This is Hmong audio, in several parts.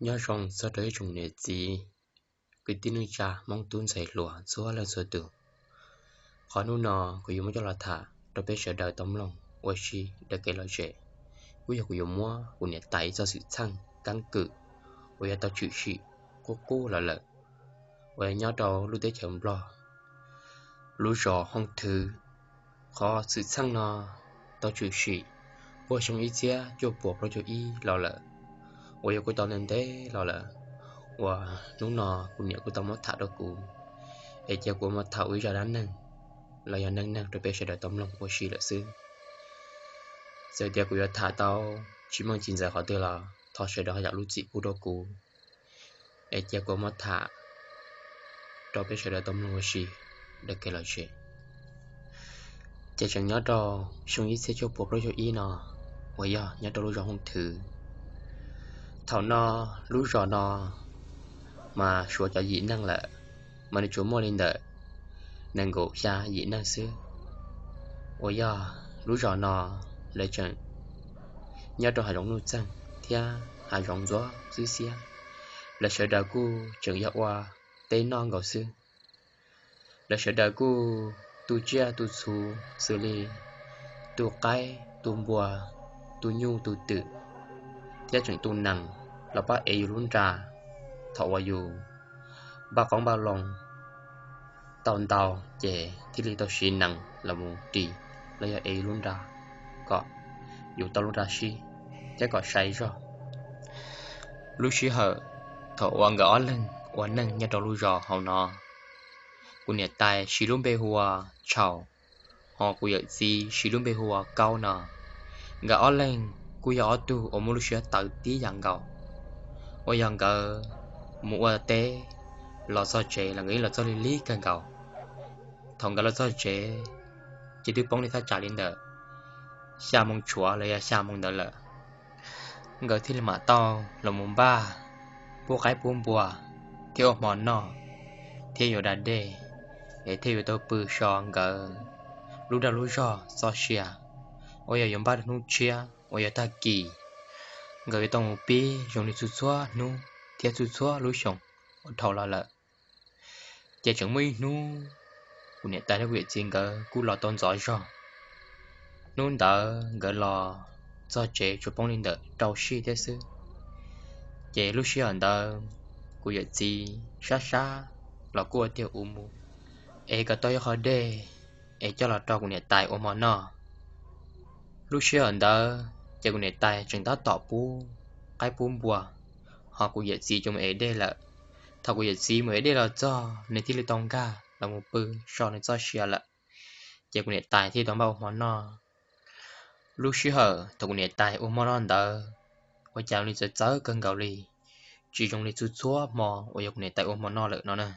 Nyob zoo txog rau ib tsoom niam txiv, kwv tij neej tsa, Hmoob tub ntxhais hluas txhua leej txhua tus. Qhov hnub no kuv yuav muab coj los tham rau peb sawv daws tau mloog ua si daws kev lom zem, kuj yog kuv yuav muab kuv niam tais ib txoj xwm txheej keeb kwm uas yog tau tshwm sim qub qub los lawm, uas yog nyob rau lub teb chaws Nplog, lub zos Hooj Thwv. Qhov xwm txheej no tau tshwm sim puag xyoo ib txhiab cuaj puas plaub caug ib los lawm, uas yog kuj tau ntev ntev los lawm, uas hnub no kuv niam kuj tau muab tham rau kuv, es cia kuv muab tham ua ib zaj dab neeg los yog neej neeg rau peb sawv daws tau mloog ua si lawm xwb. Txawm tias kuv yuav tham tau tsis meej tsis ntxaws qhov twg los thov sawv daws ho zam lub txim pub rau kuv, es cia kuv muab tham rau peb sawv daws tau mloog ua si daws kev lom zem. Ces tseem nyob rau xyoo ib txhiab cuaj puas plaub caug ib no, uas yog nyob rau lub zos Hooj Thwv. Thaum no lub zos no mas suav cov yim neeg lawm, mas nws tsuas muaj li ntawm nees nkaum xya yim neeg xwb. Uas yog lub zos no lawv tseem nyob rau hav zoov nuj txeeg thiab hav zoov ntxuav xwb xiab, lawv sawv daws kuj tseem yog ua teb noj nkaus xwb. Lawv sawv daws kuj tu tsiaj tu txhu xws li tu qaib tu npua, tu nyuj tu twm, thiab tseem tu nees los pab ev yus lub nra. Thaum uas yus npaj qoob npaj loo tau ntau ces thiaj li tau siv nees los mus ris los yog ev yus lub nra kom yus tau lub nra sib thiab kom sai zog. Lub sij hawm thaum uas nkawd ob leeg ua neej nyob rau lub zos hauv no, kuv niam tais siv lub npe hu ua Tshau, ho kuv yawm txiv siv lub npe hu ua Kaub no. Nkawd ob leeg kuj yog ob tug uas muaj lub siab tawv tib yam nkaus, uas yog nkawd mus ua teb los txog tsev los nkawd yeej los txog lig lig kawg nkaus. Thaum nkawd los txog tsev ces twb poob li thaj tsam li ntawm xya moo tshuav los yog xya moo ntawd lawm. Nkawd thiaj li mam tau los mus npaj pub qaib pub npua thiab ua hmo noj thiab yuav da dej, es thiaj yuav tau pw so nkawd lub dag lub zog txoj sia, uas yog yuav npaj hnub tshiab uas yog tag kis nkawd yuav tau mus pib zoo li txhua txhua hnub thiab txhua txhua lub xyoo uas dhau los lawm. Ces tseem muaj ib hnub kuv niam tais thiab kuv yawm txiv nkawd kuj los tau ntxov zog. Hnub ntawd nkawd los txog tsev tsuas poob li ntawm rau sij thiab xwb. Ces lub sij hawm ntawd kuv yawm txiv sab sab los kuj ua tiag ua mus es kom tau ib qho dej es coj los rau kuv niam tais ua hmo noj. Lub sij hawm ntawd ces kuv niam tais tseem tab tom pub qaib pub npua, ho kuv yawm txiv ces mus ev dej lawm. Thaum kuv yawm txiv mus ev dej los txog nws thiaj li tau nkag los mus pw so nws txoj sia lawm, ces kuv niam tais thiaj tau npaj ua hmo noj. Lub sij hawm thaum kuv niam tais ua hmo noj ntawd ua cas li txawv txawv kawg nkaus li, tsis zoo li txhua txhua hmo uas yog kuv niam tais ua hmo noj lawm no na.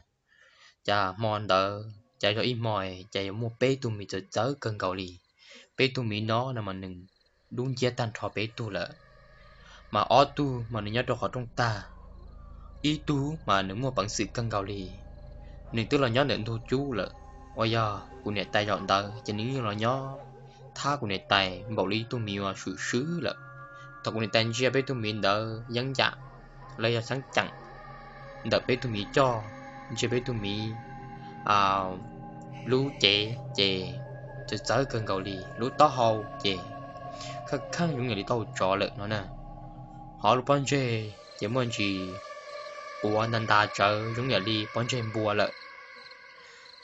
Cas hmo ntawd cas yog ib hmo cas yuav muaj peb tug miv txawv txawv kawg nkaus li. Peb tug miv no no mas nws dub nciab tag nrho peb tug lawm, mas ob tug mas nws nyob rau qhov rooj tag, ib tug mas nws muaj peev xwm kawg nkaus li, nws twb los nyob ntawm ntug cub lawm. Uas yog kuv niam tais zaum ntawd ces nws yeej los nyob thab kuv niam tais npaum li ib tug miv uas swm swb lawm. Thaum kuv niam tais ntsia peb tug miv ntawd yeeb yam los yog xeeb ceem ntawm peb tug miv coj, ntsia peb tug miv lub cev ces txawv txawv kawg nkaus li, lub taub hau ces kheej kheej zoo yam li taub hau tsov lawm no na. Ho lub pob ntseg ces muaj ntsis quav nta nta tsawv zoo yam li pob ntseg npua lawm.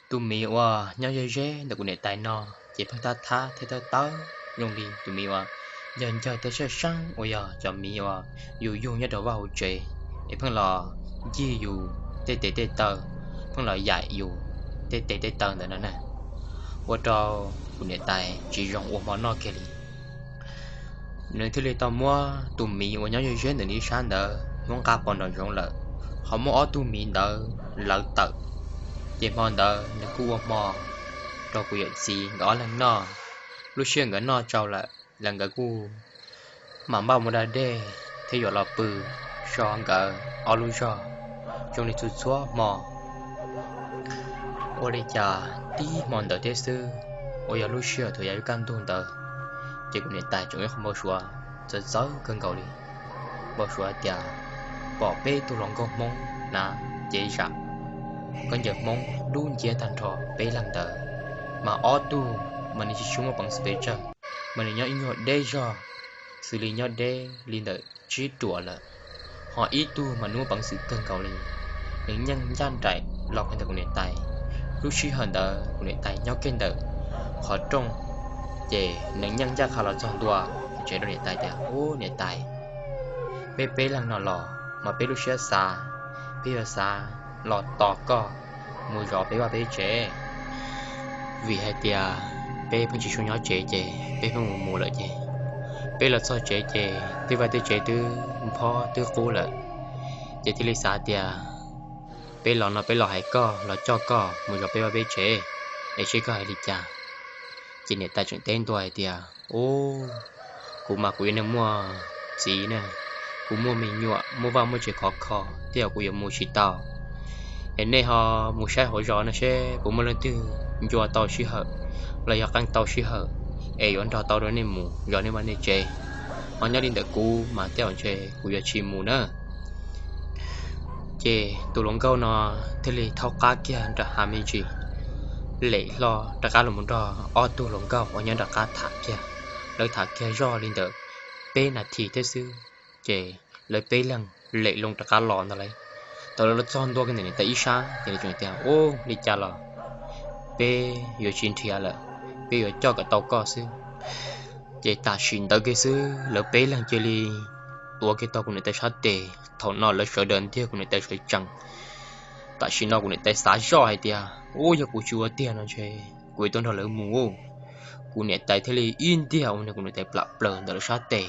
Tus miv uas nyob ze ze ntawm kuv niam tais no ces pheej thab thab thiab tawb tawb zoo li tus miv uas yog ncawg thiab sab seeb uas yog cov miv uas yus yug nyob rau vaj hauv tsev, es pheej los ncig yus tej tes tej taw, pheej los yaim yus tej tes tej taw ntawd no na. Ua rau kuv niam tais tsis zoo ua hmo noj kiag li. Nws thiaj li tau muab tus miv uas nyob ze ze ntawm nws ib sab ntawd muab nqa pov nram zoov lawm, ho muab ob tug miv ntawd lawv tawm. Ces hmo ntawd nws kuj ua hmo rau kuv yawm txiv nkawd ob leeg noj. Lub sij hawm nkawd noj tsau lawm, lawv nkawd kuj mam npaj mus da dej thiab yuav los pw so nkawd ob lub zog zoo li txhua txhua hmo. Ua li cas tib hmo ntawd thiab xwb, uas yog lub sij hawm thaum yav yuav kaj ntug ntawd, ces kuv niam tais tseem ib qho npau suav txawv txawv kawg nkaus li. Npau suav tias pom peb tug hluas nkauj Hmoob hnav cev zam khaub ncaws Hmoob dub nciab tag nrho peb leeg ntawd, mas ob tug mas nws tsis tshua muaj peev xwm pes tsawg, mas nws nyob ib nyuag deb zog, xws li nyob deb li ntawm tsib ruam lawm. Ho ib tug mas nws muaj peev xwm kawg nkaus li, nws yeej ncaj nraim los kiag ntawm kuv niam tais. Lub sij hawm ntawd kuv niam tais nyob kiag ntawm qhov rooj, ces nws yeej ncaj qha los txog ntua tsev rau niam tais tias, Ub, niam tais, peb peb leeg no los mas peb lub siab xav, peb yuav xav los tos koj mus zov peb vaj peb tsev. Vim hais tias peb pheej tsis tshua nyob tsev ces peb pheej mus mus lawm ces peb los txog tsev ces tej vaj tej tsev twb nphob twb qub lawm. Ces thiaj li xav tias peb los no peb los hais koj los coj koj mus zov peb vaj peb tsev, es seb koj hais li cas. Ces niam tais tseem teb ntua hais tias, Ub, kuv mas kuv yog neeg muaj txiv ne, kuv muaj me nyuam muaj vaj muaj tsev khov kho, tej zaum kuv yuav mus tsis tau. Es nej ho mus saib hauv zos no seb puas muaj leej twg ncua tau sij hawm los yog qee tau sij hawm es yuav nrog tau rau nej mus zov nej vaj nej tsev. Ho nyob li ntawm kuv mas tej zaum ntshe kuv yuav tsis mus na. Ces tus hluas nkauj no thiaj li thaub qab kiag nram hav me ntsis, lem hlo rov qab los nrog ob tug hluas nkauj uas nyob nram qab tham kiag. Lawv tham kiag zoj li ntawm peb nas this thiab xwb, ces lawv peb leeg lem loo rov qab los ntag lauj. Thaum lawv los txog ntua kiag ntawm niam tais ib sab ces lawv tseem tias, Ub, li cas los peb yuav tsis nrhiav lawm, peb yuav coj kom tau koj xwb. Ces tam sim ntawd kiag xwb lawv peb leeg cia li tuav kiag tau kuv niam tais sab tes. Thaum no lawv sawv daws ntiag kuv niam tais sawv tsees. Tam sim no kuv niam tais xav zoj hais tias, Ub, yog kuv tsis ua tiag no ntshe kuv yuav tau nrog lawv mus. Kuv niam tais thiaj li ib ntiag ua kuv niam tais plam plaws ntawm lawv sab tes,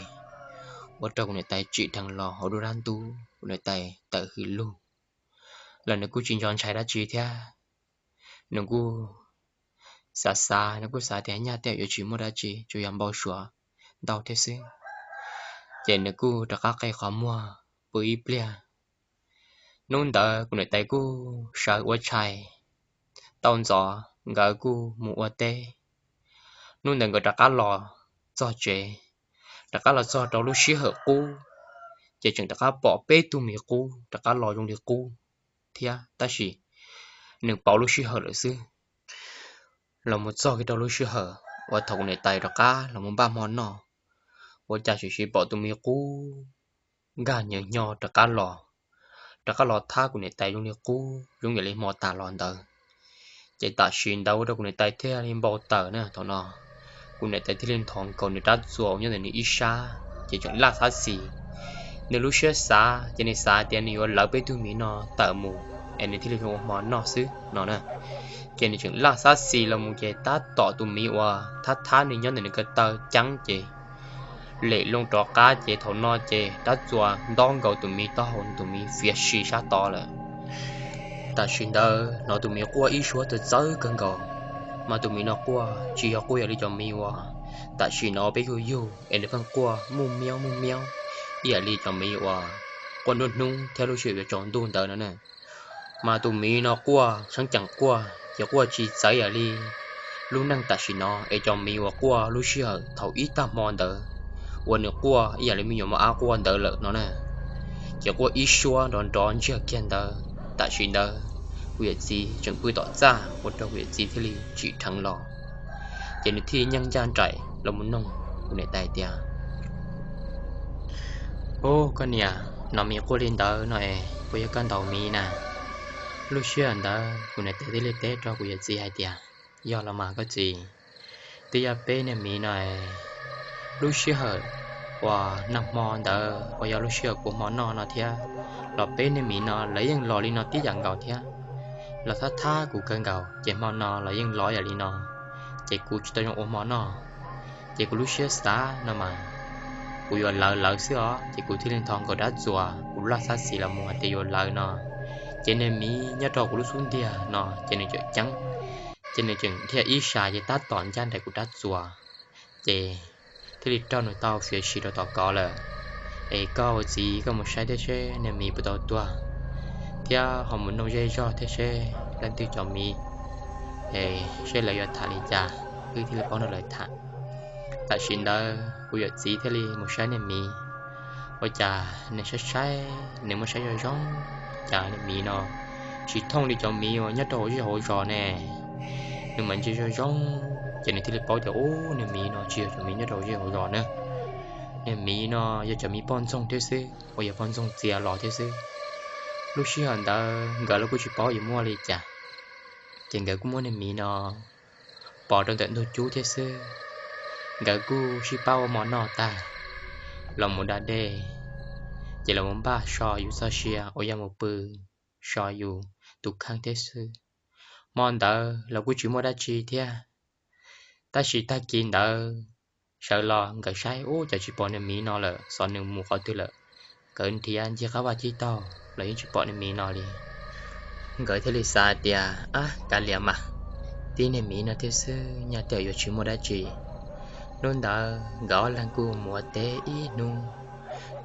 ua rau kuv niam tais tsim dheev los hauv dub dab ntub, kuv niam tais tawm hws lug. Los nws kuj tsis nco ntshai dab tsi thiab, nws kuj xav xav, nws kuj xav tias nyaj tej zaum yuav tsis muaj dab tsi, tsuas yog npau suav ntau thiab xwb. Ces nws kuj rov qab qe qhov muag pw ib pliag. Hnub ntawd kuv niam tais kuj sawv ua tshais, tau ntxov nkawd kuj mus ua teb. Hnub ntawd nkawd rov qab los txog tsev, rov qab los txog rau lub sij hawm qub, ces tseem rov qab pom peb tug miv qub rov qab los zoo li qub thiab, tab sis nws pauv lub sij hawm lawm xwb. Los mus txog kiag rau lub sij hawm uas thaum kuv niam tais rov qab los mus npaj hmo noj, ua cas tseem sim pom tus miv qub nkag nyav nyo rov qab los, rov qab los thab kuv niam tais zoo li qub zoo yam li hmo tas los ntawd. Ces tam sim ntawd ua rau kuv niam tais thiaj li npau taws na. Thaum no kuv niam tais thiaj li nthos nkaus nws rab txuas uas nyob ntawm nws ib sab ces tseem laj xab xis. Nws lub siab xav ces nws xav tias nws yuav lawv peb tug miv no tawm mus es nws thiaj li ua hmo noj xwb no na. Ces nws tseem laj xab xis los mus ces tab tom tus miv uas thab thab nws nyob ntawm nws ko taw ceeb ces lem loo rov qab ces thaum no ces rab txuas ntob nkaus tus miv taub hau, tus miv fiav si sab tod lawm. Tam sim ntawd hnov tus miv quaj ib suab txawv txawv kawg nkaus, mas tus miv no quaj tsis yog quaj yam li cov miv uas tam sim no peb yug yug es nws pheej quaj muj miaub muj miaub ib yam li cov miv uas quaj nruab hnub thiab lub sij hawm yuav tsaus ntuj ntawd no na. Mas tus miv no quaj tshee ceem quaj ces quaj tsis txawv yam li lub neej tam sim no es cov miv uas quaj lub sij hawm thaum ib tag hmo ntawd uas nws quaj ib yam li me nyuam mos ab quaj ntawd lawm no na. Ces quaj ib suab nrov nrov ntsiag kiag ntawd. Tam sim ntawd kuv yawm txiv tseem pw tom txaj ua rau kuv yawm txiv thiaj li tsim dheev los. Ces nws thiaj yeej ncaj nraim los mus noog kuv niam tais tias, Ub, koj niam, hnov miv quaj li ntawd no es puas yog koj ntaus miv na? Lub sij hawm ntawd kuv niam tais thiaj li teb rau kuv yawm txiv hais tias, Yog los mas koj txiv, twb yog peb niag miv no es lub sij hawm uas nag hmo ntawd uas yog lub sij hawm kuv hmo noj no thiab los peb niag miv no lawv yeej los li no tib yam nkaus thiab. Los thab thab kuv kawg nkaus ces hmo no los yeej los yam li no, ces kuv tsis tau zoo ua hmo noj. Ces kuv lub siab xav no mas kuv yuav lawv lawv xwb os, ces kuv thiaj li nthos nkaus rab txuas, kuv laj xab xis los mus hais tias yuav lawv no. Ces niag miv nyob rau kuv lub xub ntiag no ces nws tseem ceeb, ces nws tseem dhia ib sab ces tab tom ncaj nraim kuv rab txuas, ces thiaj li raug nws tau fiav si rau tom kov lawm. Es koj ua txiv koj mus saib thiab seb niag miv puas tau tuag, thiab ho mus noog zej zog thiab seb leej twg cov miv, es seb lawv yuav tham li cas, wb thiaj li paub nrog lawv tham. Tam sim ntawd kuv yawm txiv thiaj li mus saib niag miv. Ua cas nws saib saib, nws muab saib zoo zoo, cas niag miv no tsis thooj li cov miv uas nyob rau hauv zej hauv zos ne. Nws mam ntsia zoo zoo, ces nws thiaj li paub tias ub, niag miv no tsis yog cov miv nyob rau hauv zej hauv zos na. Niag miv no yog cov miv poj ntxoog thiab xwb, uas yog poj ntxoog txias los thiab xwb. Lub sij hawm ntawd nkawd los kuj tsis paub yuav muaj li cas, ces nkawd kuj muab niag miv no pov rau ntawm ntug cub thiab xwb. Nkawd kuj sib pab ua hmo noj tag los mus da dej, ces los mus npaj so yus txoj sia uas yog mus pw so yus tus kheej thiab xwb. Hmo ntawd los kuj tsis muaj dab tsi thiab, tab sis tag kis ntawd sawv los nkawd saib ub, cas tsis pom niag miv no lawm, xyov nws mus qhov twg lawm. Nkawd nrhiav ncig qab vaj cib taug los yeej tsis pom niag miv no li. Nkawd thiaj li xav tias ab, kav liam mas, tib niag miv no thiab xwb, nyaj tej yuav tsis muaj dab tsi. Hnub ntawd nkawd ob leeg kuj mus ua teb ib hnub,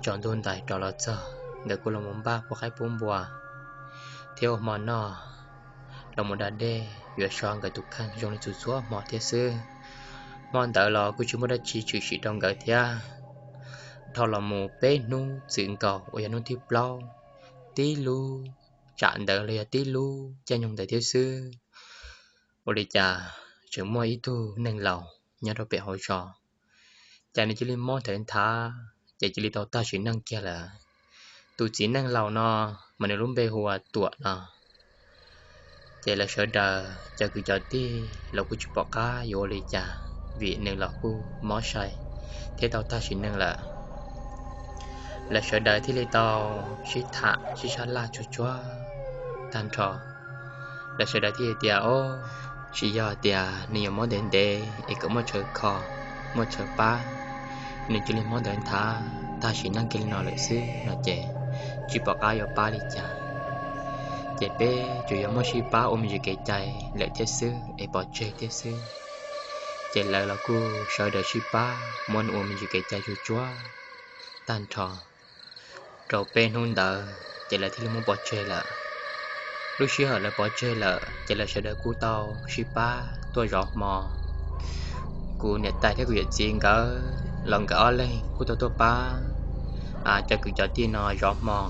tsaus ntuj ntais rov los txog nkawd kuj los mus npaj pub qaib pub npua thiab ua hmo noj, los mus da dej yuav so nkawd tus kheej zoo li txhua txhua hmo thiab xwb. Hmo ntawd los kuj tsis muaj dab tsi tshwm sim rau nkawd thiab. Dhau los mus peb hnub txwm nkaus uas yog hnub thib plaub, tib lub tsam ntawd los yog tib lub caij nyoog ntawd thiab xwb, ua li cas tseem muaj ib tug neeg laus nyob rau pem hauv zos, cas nws cia li mob nthawv nthav, ces cia li tau tag sim neej kiag lawm. Tus txiv neej laus no mas nws lub npe hu ua Tuam no. Ces lawv sawv daws cov kwv cov tij los kuj tsis pom qab yuav ua li cas, vim nws los kuj mob sai thiab tau tag sim neej lawm. Lawv sawv daws thiaj li tau sib tham sib sab laj tsuag tsuag tag nrho. Lawv sawv daws thiaj tias, o, tsis yog tias nws yuav mob ntev ntev es kom muaj chaw kho, muaj chaw pab, nws cia li mob nthawv nthav tag sim neej kiag li no lawm xwb no ces tsis pom qab yuav pab li cas. Ces peb tsuas yog muab sib pab ua me ntsis kev cai lawm thiab xwb es pov tseg thiab xwb. Ces lawv los kuj sawv daws sib pab muab nws ua me ntsis kev cai tsuag tsuag tag nrho. Rau peb hnub ntawd ces lawv thiaj li muab pov tseg lawm. Lub sij hawm lawv pov tseg lawm ces lawv sawv daws kuj tau sib pab tuaj zov hmo. Kuv niam tais thiab kuv yawm txiv nkawd los nkawd ob leeg kuj tau tuaj pab cov kwv cov tij no zov hmo.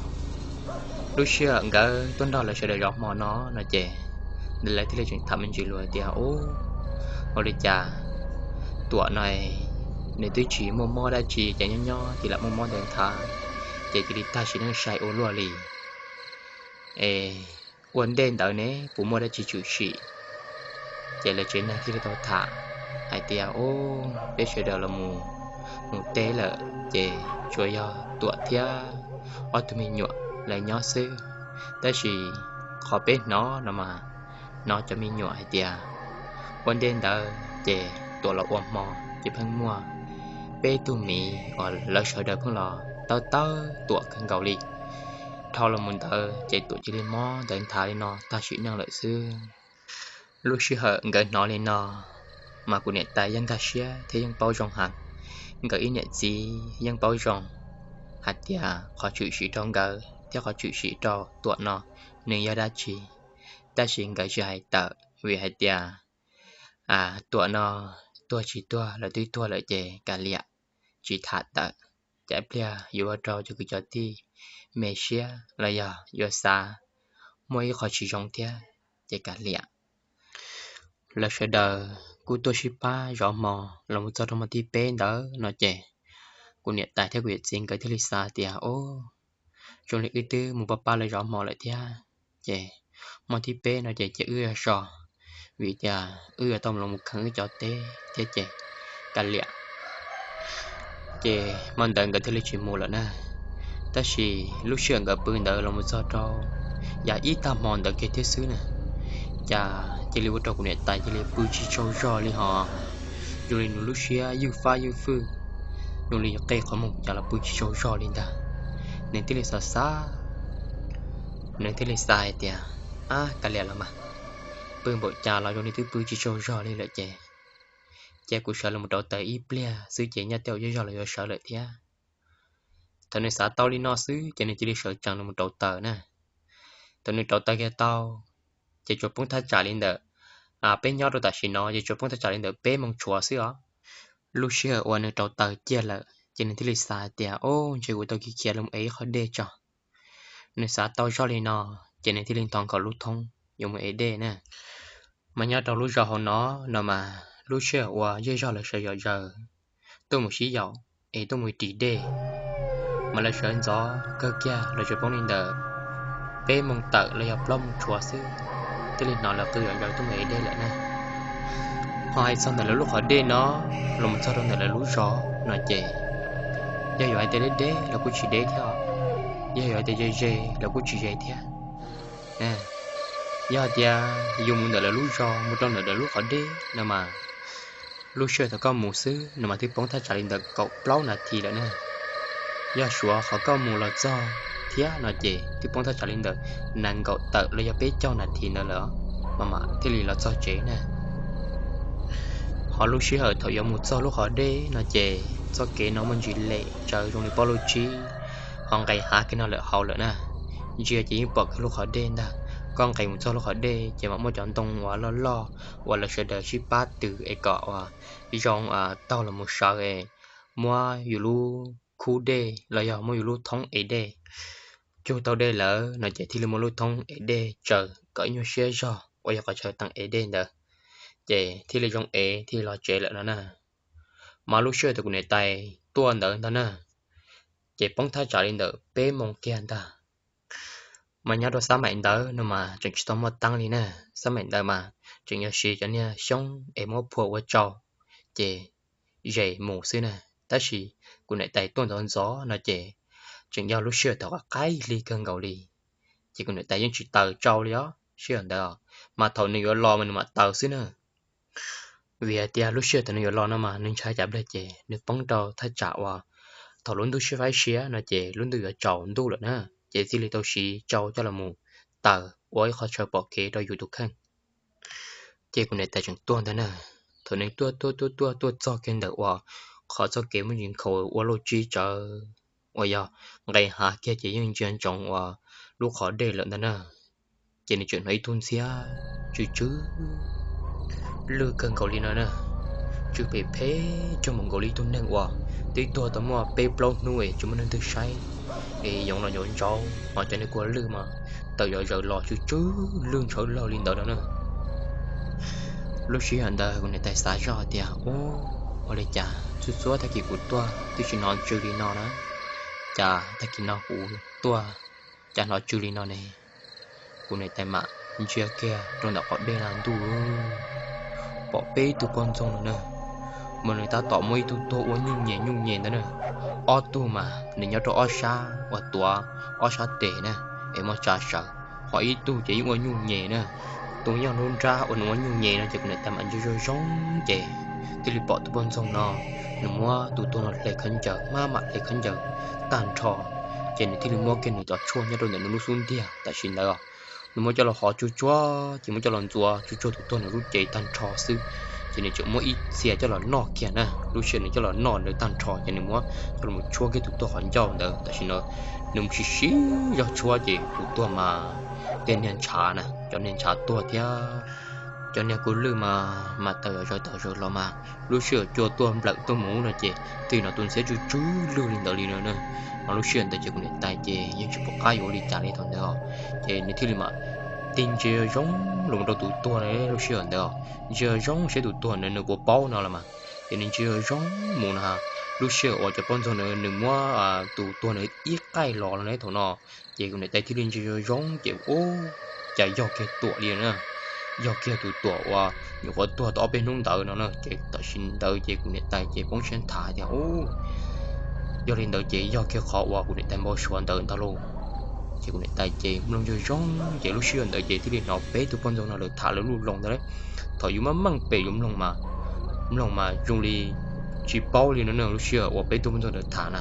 Lub sij hawm nkawd tuaj nrog lawv sawv daws zov hmo no no ces lawv thiaj li tseem tham me ntsis lus hais tias, ub, ua li cas Tuam no nws twb tsis muaj mob dab tsi ces nyob nyob cia li muaj mob nthawv nthav, ces cia li tag sim neej sai ua luaj li. Es ua ntej ntawd ne puas muaj dab tsi tshwm sim? Ces lawv tsev neeg thiaj li tau tham hais tias, o, peb sawv daws los mus teb lawm ces tsuas yog Tuam thiab ob tug me nyuam lawv nyob xwb. Tab sis qhov peb hnov no mas, hnov cov me nyuam hais tias ua ntej ntawd ces Tuam los ua hmo ces pheej muaj peb tug miv uas lawv sawv daws pheej los tawb tawb Tuam kawg nkaus li. Dhau los mus ntawd ces Tuam cia li mob nthawv nthav li no tag sim neej lawm xwb. Lub sij hawm nkawd hnov li no mas kuv niam tais yeej nkag siab thiab yeej paub zoo heev. Nkawd ib niam txiv yeej paub zoo hais tias qhov tshwm sim rau nkawd thiab qhov tshwm sim rau Tuam no nws yog dab tsi, tab sis nkawd tsis hais tawm vim hais tias Tuam no tuag tsis tuag los twb tuag lawm ces kav liam, tsis tham tawm, cas ib pliag yuav ua rau cov kwv cov tij me siab los yog yuav xav muaj ib qho tsis zoo thiab, ces kav liam. Lawv sawv daws kuj tuaj sib pab zov hmo los mus txog rau hmo thib peb ntawd no ces kuv niam tais thiab kuv yawm txiv nkawd thiaj li xav tias, o, zoo li wb twb mus pab pab lawv zov hmo lawm thiab, ces hmo thib peb no ces cia wb so, vim tias wb yuav tau los mus kheev wb cov teb thiab ces kav liam. Ces hmo ntawd nkawd thiaj li tsis mus lawm na. Tab sis lub sij hawm nkawd pw ntawd los mus txog rau yav ib tag hmo ntawd kiag thiab xwb na, cas cia li ua rau kuv niam tais cia li pw tsis tsaug zog li hos, zoo li nws lub siab ywj fab ywj fwj, zoo li qe qhov muag cas los pw tsis tsaug zog li ntag. Nws thiaj li xav xav, nws thiaj li xav hais tias, ab, kav liam los mas, pw npaum cas los zoo li twb pw tsis tsaug zog li lawm ces, ces kuv sawv los mus rauv taws ib pliag xwb ces nyaj tej uas zej zog los yuav sawv lawm thiab. Thaum nws xav tau li no xwb ces nws cia li sawv tsees los mus rauv taws na. Thaum nws rauv taws kiag tau, ces tsuas poob thaj tsam li ntawm, peb nyob rau tam sim no ces tsuas poob thaj tsam li ntawm peb moos tshuav xwb os. Lub sij hawm uas nws rauv taws kiag lawm Ces nws thiaj li xav tias, Ob, ntshe kuv tau khiav los ev ib qho dej tso. Nws xav tau zog li no, ces nws thiaj li nthos nkaus lub thoob yuav mus ev dej na. Mas nyob rau lub zos hauv no, no mas lub sij hawm uas zej zog lawv sawv yom zaws tuaj mus sib yaum es tuaj mus ris dej, mas lawv sawv ntxov kawg kiag los tsuas poob li ntawm peb moos tawm los yog plaub moos tshuav xwb, thiaj li hnov lawv qw yom zaws tuaj mus ev dej lawm na. Ho hais txog ntawm lawv lub qhov dej no los mus txog rau ntawm lawv lub zos no ces, yog yuav hais tias deb deb los kuj tsis deb thiab, yog yuav hais tias ze ze los kuj tsis ze thiab. Yog hais tias yus mus ntawm lawv lub zos mus rau ntawm lawv lub qhov dej no mas, lub sij hawm thaum koj mus xwb no mas twb poob thaj tsam li ntawm kaum plaub nas this lawm na. Yog suav qhov koj mus los txog thiab no ces twb poob thaj tsam li ntawm nees nkaum tawm los yog peb caug nas this ntawd lawm, mas mam thiaj li los txog tsev na. Ho lub sij hawm thaum yuav mus txog lub qhov dej no ces txoj kev no muaj ntsis lem tsawv zoo li pob luj tsib, ho nqes hav kiag no lawm hauv lawm na. Ntsia ces yeej pom kiag lub qhov dej ntag. Koj nqes mus txog lub qhov dej ces mam muaj cov ntoo uas loj loj uas lawv sawv daws sib pab tws es kom uas zoo taug los mus sawv es muab yus lub khub dej los yog muab yus lub thoob ev dej cug tau dej lawm no ces thiaj li muab lub thoob ev dej tsaws kom ib nyuag siab zog uas yog qhov chaw teem ev dej ntawd, ces thiaj li zoo ev thiaj li los tsev lawm no na. Mas lub sij hawm thaum kuv niam tais tuaj ntawd ntag na, ces poob thaj tsam li ntawm peb moos kiag ntag. Mas nyob rau xab maim ntawd no mas tseem tsis tau muaj teeb li na. Xab maim ntawd mas tseem yog siv cov niag xyoob es muab phua ua tsau ces zes mus xwb na. Tab sis kuv niam tais tuaj ntxov ntxov no ces tseem yog lub sij hawm thaum qaib hli kawg nkaus li, ces kuv niam tais yeej tsis taws tsau li os sij hawm ntawd. Mas thaum nws yuav los mas nws mam taws xwb na. Vim hais tias lub sij hawm thaum nws yuav los no mas nws ntshai cas pliag ces nws poob rau thaj tsam uas thaum lub ntuj sib faib siab no ces lub ntuj yuav tsaus ntuj lawm na, ces thiaj li tau siv tsau coj los mus taws ua ib qho chaw pom kev rau yus tus kheej. Ces kuv niam tais tseem tuaj ntag na. Thaum nws tuaj tuaj tuaj tuaj tuaj txog kiag ntawm uas qhov txoj kev muaj ntsis nkhaus ua luj tsib tsawv uas yog nqes hav kiag ces yeej ntsia ntsoov uas lub qhov dej lawm ntag na, ces nws tseem hnov ib tug ntxhiab tsw tsw lwj kawg nkaus li no na, tsw phem phem cuag npaum nkaus li ib tug neeg uas twb tuag tau muaj peb plaub hnub es tsis muaj neeg twg saib, es yoov los yoov ntsaud ho cov niag kua lwj mas tawm yom zaws los tsw tsw lwj ntshawv laug li ntawd no na. Lub sij hawm ntawd kuv niam tais xav zoj tias, Ub, ua li cas txhua txhua tag kis kuv tuaj twb tsis hnov tsw li no na, cas tag kis no kuv tuaj cas hnov tsw li no ne? Kuv niam tais mam ntsia kiag rau ntawm qhov dej no ntuj, pom peb tug poj ntxoog no na, mas nws tab tom muab ib tug tuag ua nyuj nyem nyuj nyem ntawd na. Ob tug mas nws nyob rau ob sab uas tuav ob sab tes na, es muab tsa sawv, ho ib tug ces yeej ua nyuj nyem na. Tus nyob lub nrab uas nws ua nyuj nyem no ces kuv niam tais mam ntsia zoo zoo ces thiaj li pom tus poj ntxoog no, nws muab tus tuag no hle khaub ncaws, maj mam hle khaub ncaws tag nrho, ces nws thiaj li muab kiag nws cov tshuaj nyob rau ntawm nws lub xub ntiag tam sim ntawd, nws muab coj los hov tsuag tsuag ces muab coj los ntxuav tsuag tsuag tus tuag nws lub cev tag nrho xwb, ces nws tseem muab ib txhia coj los noj kiag na. Lub sij hawm nws coj los noj ntawd tag nrho ces nws muab coj los tshuab kiag tus tuag qhov ncauj ntawd tam sim no, nws mus siv siv zog tshuab ces tus tuag mas tej niag ntshav na, cov niag ntshav tuag thiab cov niag kua lwj mas mas tawm yom zaws tawm zaws los mas lub sij hawm cua tuaj nplawm tuaj mus no ces twb hnov tus ntxhiab tsw tsw lwj li ntawd li no na. Mas lub sij hawm ntawd ces kuv niam tais ces yeej tsis pom qab yuav ua li cas li thaum ntawd os, ces nws thiaj li mam tig ntsia zoo los rau tus tuag na. Lub sij hawm ntawd os ntsia zoo saib tus tuag ntawd nws puas paub no los mas, ces nws ntsia zoo mus no, lub sij hawm uas cov poj ntxoog ntawd nws muab tus tuag ntawd ib qaij los no thaum no, ces kuv niam tais thiaj li ntsia zoo zoo ces ub, cas yog kiag Tuam li na, yog kiag tus Tuam uas nyuam qhuav tuag tau ob peb hnub ntawd no na. Ces tam sim ntawd ces kuv niam tais ces poob siab nthav tias ub, yog li ntawd ces yog kiag qhov uas kuv niam tais npau suav ntawd ntag lauj. Ces kuv niam tais ces mloog zoo zoo ces lub sij hawm ntawd ces thiaj li hnov peb tug poj ntxoog no lawv tham lawv lub loo ntawd. Thaum yus maj meej pem yus mloog mas, mloog mas zoo li tsis paub li no na, lub sij hawm uas peb tug poj ntxoog ntawd tham na.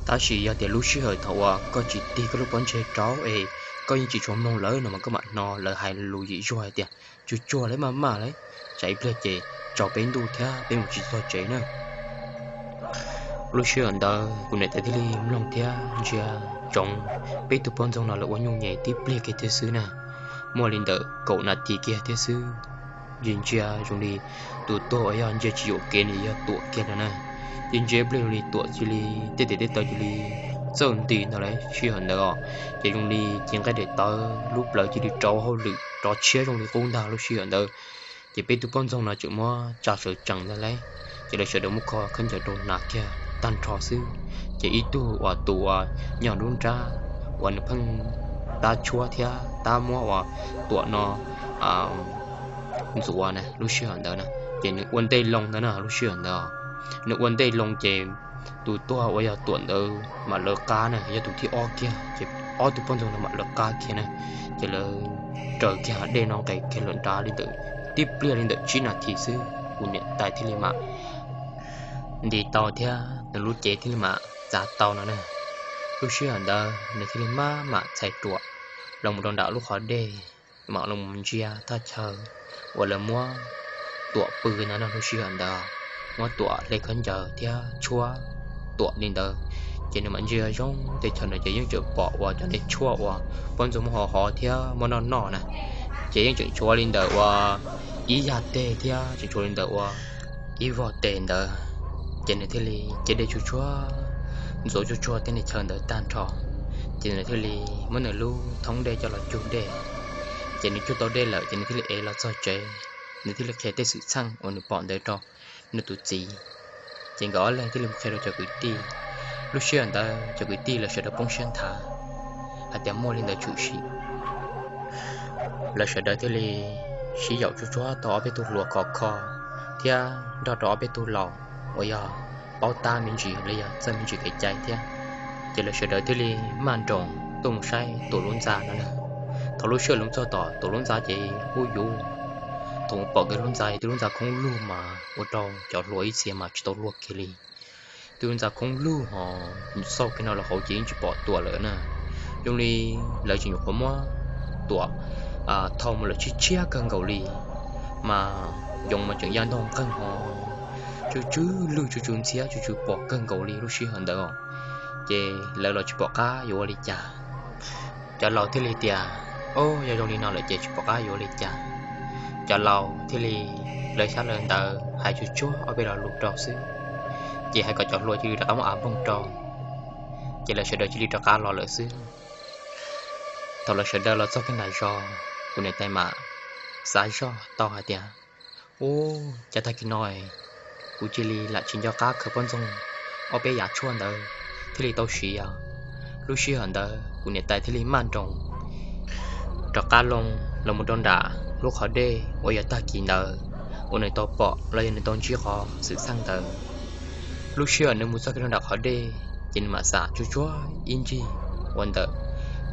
Tab sis yog tias lub sij hawm thaum uas koj tsis tig koj lub pob ntseg rau es koj yeej tsis tshua mloog lawv no mas koj mam hnov lawv hais lus yim zuag hais tias tsuag tsuag lawm, maj maj lawm, tsam ib pliag ces tsaus peb ntuj thiab peb mus tsis txog tsev na. Lub sij hawm ntawd kuv niam tais thiaj li mloog thiab ntsia ntsoov peb tug poj ntxoog no lawv ua nyuj nyem tib pliag kiag thiab xwb na, muaj li ntawm kaum nas this kiag thiab xwb. Ntsia ntsia zoo li tus tuag uas yog ntsia tsis yuam kev nws yog Tuam kiag no na. Ces ntsib pliag li Tuam cia li tej tes tej taw cia li txawj nti ntag lub sij hawm ntawd os. Ces zoo li cev nqaij daim tawv lub plawv cia li rov hauj lwm rov tshiab zoo li qub ntag lub sij hawm ntawd. Ces peb tug poj ntxoog no tseem muab tsa sawv tsees ntag lawm, ces lawv sawv daws muab kho khaub ncaws rau hnav kiag tag nrho xwb. Ces ib tug uas tus uas nyob lub nrab uas nws pheej tab tshuab thiab tab muab uas Tuam no ntxuav na lub sij hawm ntawd na, ces nws ua ntej loo ntawd na lub sij hawm ntawd. Nws ua ntej loo ces tus tuag uas yog Tuam ntawd mam lawv qab na, yog tus thib ob kiag ces ob tug poj ntxoog no mam lawv qab kiag na. Ces lawv raws kiag dej no nqes kiag lawm nrad li ntawm tib pliag li ntawm tsib nas this xwb, kuv niam tais thiaj li mam nti tau thiab nws lub cev thiaj li mam txav tau no na. Lub sij hawm ntawd nws thiaj li maj mam txhais ruam los mus rau nram lub qhov dej, mam los ntsia thaj chaw uas lawv muab Tuam pw no na. Lub sij hawm ntawd muab Tuam hle khaub ncaws thiab tshuab Tuam li ntawd, ces nws mam ntsia zoo tej chaw no ces yeej tseem pom uas cov niag tshuaj uas poj ntxoog muab hov hov thiab muab noj noj na, ces yeej tseem tshuav li ntawm uas ib yam teg thiab tseem tshuav li ntawm uas ib vog tes ntawd. Ces nws thiaj li cev dej tsuag tsuag ntxuav tsuag tsuag tej niag chaw ntawd tag nrho, ces nws thiaj li muab nws lub thoob dej coj los cug dej. Ces nws cug tau dej lawm ces nws thiaj li ev los txog tsev, nws thiaj li qhia tej xwm txheej uas nws pom ntawd rau nws tus txiv. Ces nkawd ob leeg thiaj li mus qhia rau cov kwv tij. Lub sij hawm ntawd cov kwv tij lawv sawv daws poob siab nthav hais tias muaj li ntawd tshwm sim. Lawv sawv daws thiaj li sib yaum tsuag tsuag tau ob peb tug hluas khov kho thiab nrog rau ob peb tug laus uas yog paub tab me ntsis los yog txawj me ntsis kev cai thiab. Ces lawv sawv daws thiaj li maj nroos tuaj mus saib Tuam lub ntxa no na. Thaum lub sij hawm lawv mus txog tom Tuam lub ntxa ces ub yuv, thaum mus pom kiag lub ntxa, twb lub ntxa khoob lug mas ua rau cov hluas ib txhia mas tsis tau luag kiag li. Twb lub ntxa khoob lug hos xauj kiag no los hauv ces yeej tsis pom Tuam lawm na. Zoo li lawv tseem nyuam qhuav muab Tuam thau mus lawm tshiab tshiab kawg nkaus li, mas yoov mas tseem yaj ntog nqeeg hos tsw tsw lwj tsw tsw ntxhiab tsw tsw pom kawg nkaus li lub sij hawm ntawd. Ces lawv los tsis pom qab yuav ua li cas. Cov laus thiaj li tias, o, yog zoo li no lawm ces tsis pom qab yuav ua li cas. Cov laus thiaj li lawv xyab lawv ntawv hais tsuag tsuag ob peb lo lus rau xwb, ces hais kom cov hluas cia li rov qab muab av npoog rau, ces lawv sawv daws cia li rov qab los lawm xwb. Thaum lawv sawv daws los txog kiag nram zos, kuv niam tais mam xav zoj tau hais tias, ub, cas tag kis no kuv cia li lam tsis nco qab khaws poj ntxoog ob peb yav tshuaj ntawd thiaj li tau siv os. Lub sij hawm ntawd kuv niam tais thiaj li maj nroos rov qab loo los mus rau nram lub qhov dej uas yog tag kis ntawd uas nws tau pom los yog nws tau ntsib qhov xwm txheej ntawd. Lub sij hawm nws mus txog kiag rau nram qhov dej ces nws mam xam tsuag tsuag ib ncig uas ntawm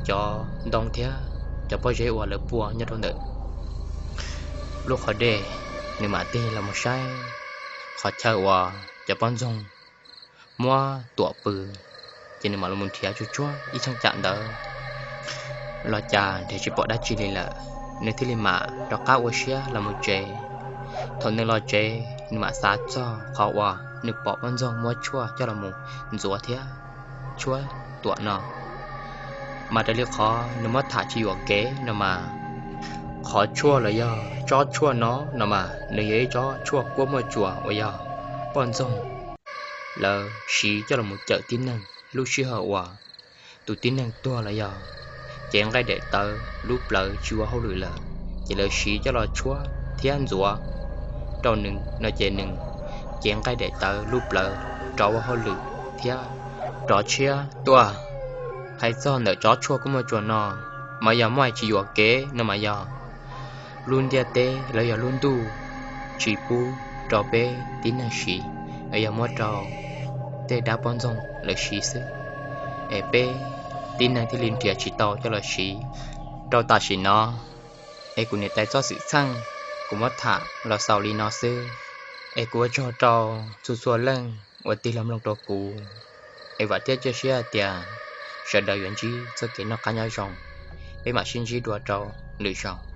cov ntoo thiab cov pob zeb uas lawv pua nyob rau ntawm lub qhov dej, nws mam tig los mus saib qhov chaw uas cov poj ntxoog muab Tuam pw, ces nws mam los mus nrhiav tsuag tsuag ib cheeb tsam ntawd los cas nrhiav tsis pom dab tsi li lawm, nws thiaj li mam rov qab ua siab los mus tsev. Thaum nws los tsev nws mam xav txog qhov uas nws pom poj ntxoog muab tshuaj coj los mus ntxuav thiab tshuab Tuam no, mas raws li qhov nws muab tham tsis yuam kev no mas, qhov tshuaj los yog tsob tshuaj no no mas nws yog ib tsob tshuaj kuab muaj tsuas uas yog poj ntxoog lawv siv coj los mus cawm tib neeg lub sij hawm uas tus tib neeg tuag los yog cev nqaij daim tawv lub plawv tsis ua hauj lwm lawm, ces lawv siv coj los tshuab thiab ntxuav rau nws no ces nws cev nqaij daim tawv lub plawv rov ua hauj lwm thiab rov tshiab tuaj. Hais txog ntawm tsob tshuaj kuab muaj tsuas no mas yog muaj hais tsis yuam kev no mas yog lub ntiaj teb los yog lub ntuj tsis pub rau peb tib neeg siv, yog muab rau tej dab poj ntxoog lawv siv xwb, es peb tib neeg thiaj li nrhiav tsis tau coj los siv rau tam sim no. Es kuv niam tais txoj xwm txheej kuv muab tham los xaus li no xwb, es kuv ua tsaug rau txhua txhua leej uas tig los mloog rau kuv, es vam thiab cia siab hais tias sawv daws yuav ntsib txoj kev noj qab nyob zoo. Peb mam sib ntsib dua rau lwm zaus.